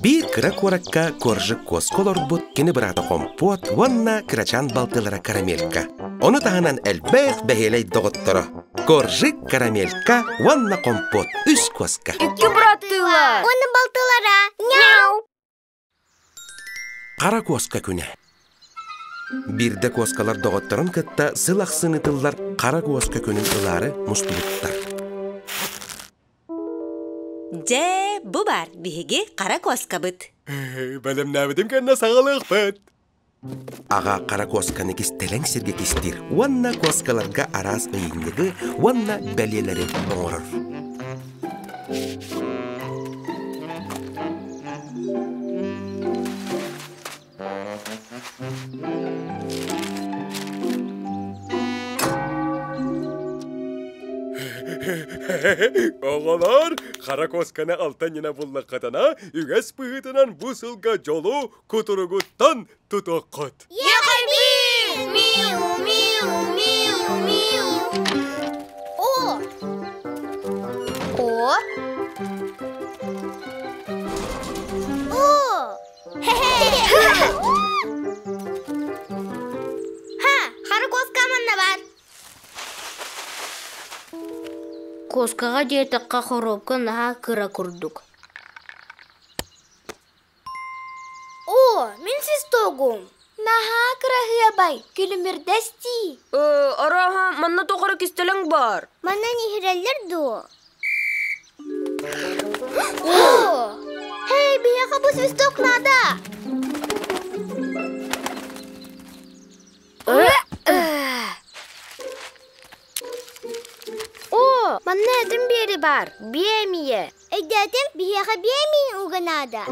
Биир кыра куоракка Коржик куоска олорбут кини быраата Хомпуот уонна кырачаан балтылара Карамелька. Ону таһынан элбэх бэһиэлэй доҕотторо Коржик, Карамелька уонна Хомпуот үс куоска. Икки быраттыылар. Уонна балтылара. Мяу! Хара куоска күнэ. Биирдэ куоскалар доҕотторун кытта сыл ахсын ытыллар хара куоска күнүн ылаары мустубуттар. Дьэ, бу баар биһиги хара куоскабыт. Бэлэмнээбитим кэннэ саҕалыахпыт. Аҕа хара куосканы кистэлэҥ сиргэ кистиир уонна куоскаларга араас ыйынньыгы уонна бэлиэлэри оҥорор. Оҕолор, хара куосканы алтан буллаххытына, үгэс быһыытынан бу сылга дьолу кутуругуттан тутуоххут. Миу, миу, миу, миу. О! О! О! Ха, хара куоска манна бар. Куоскаҕа диэтэххэ хоруопка наһаа кыра курдук. О, мин свистогум. Наһаа кыраһыабай, күлүмүрдэс дии. Арааһа, манна тоҕо эрэ кистэлэҥ баар. Манна иһирэллэр дуо? О! Эй, биһиэхэ бу свисток надо! О, манна этим биэри баар, биэ эмиэ. Өйдөөтүм, биһиэхэ биэ миин уга наада.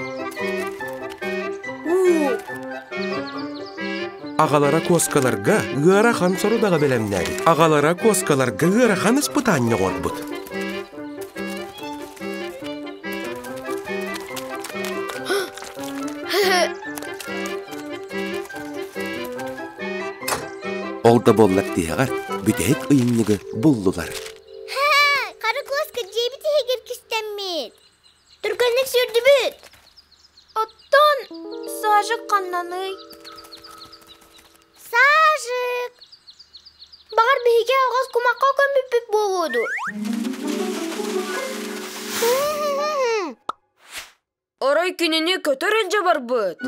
Аҕалара куоскаларга ыарахан сорудаҕы бэлэмнээбит. Аҕалара куоскаларга ыарахан испытаанньа оҥорбут. Ол да буоллар тиһэҕэр бүтэһик ыйынньыгы буллулар. Хара куоска дьиэбит иһигэр кистэммит. Түргэнник сүүрдүбүт. Оттон Сажик ханнаный? Сажик! Баҕар биһиги алҕас кумахха көммүппүт буолуо дуу? Арай кинини көтөр илдьэ барбыт.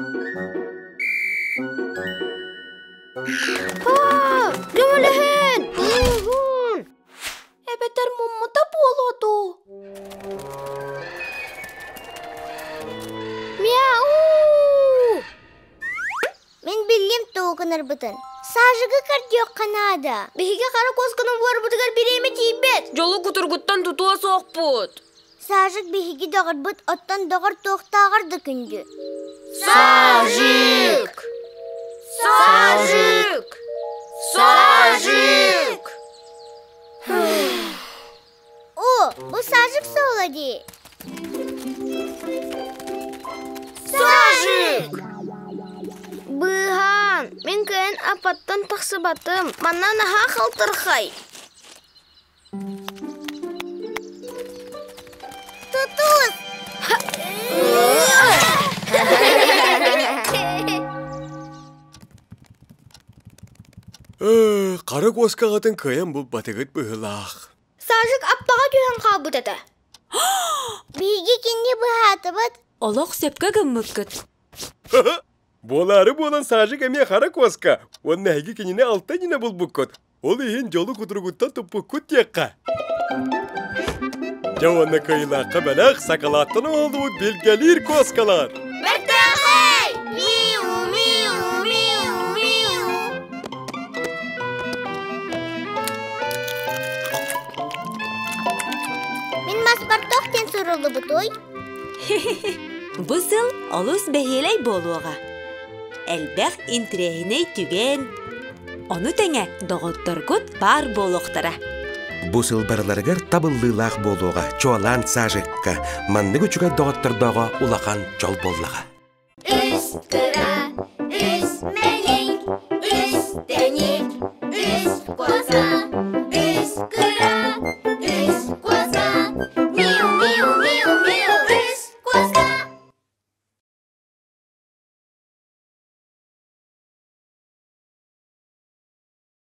Көмөлөһүн! Эбэтэр муммута буолуо дуу? Мяу! Мин биллим тугу гынарбытын. Сажыгы көрдүөххэ наада. Биһиги хара куосканы буорбутугар бириэмэ тиийбэт. Дьолу кутургуттан тутуо суохпут. Сажик биһиги доҕорбут оттон доҕор туохтааҕар да күндү. Сажик! Сажик! Сажик! О, бу Сажик суола дии. Сажик! Быыһаан, мин кыайан аппаттан тахсыбатым. Манна наһаа халтархай. Тутус! Хара куоскаҕытын кыайан булбатыгыт быһыылаах. Сажик аппаҕа түһэн хаалбыт этэ. Биһиги кинини быһаатыбыт. Олох сөпкө гыммыккыт. Буолаары буолан Сажик эмиэ хара куоска уонна эһиги кинини алта иннинэ булбуккут. Ол иһин дьолу кутуругуттан туппуккут диэххэ. Дьэ уонна кыайыылаахха бэлэх сакалааттан оҥоһуллубут билгэлиир куоскалар. Бэртээхэй! Миу, миу, миу, миу. Мин маспартох диэн суруллубутуй. Бу сыл олус бэһиэлэй буолуоҕа. Элбэх интириэһинэй түгэн, ону тэҥэ доҕотторгут баар буолуохтара. Бу сыл барыларыгар табыллыылаах буолуоҕа, чуолаан Сажикка маннык үчүгэй доҕоттордооҕо улахан дьол буоллаҕа.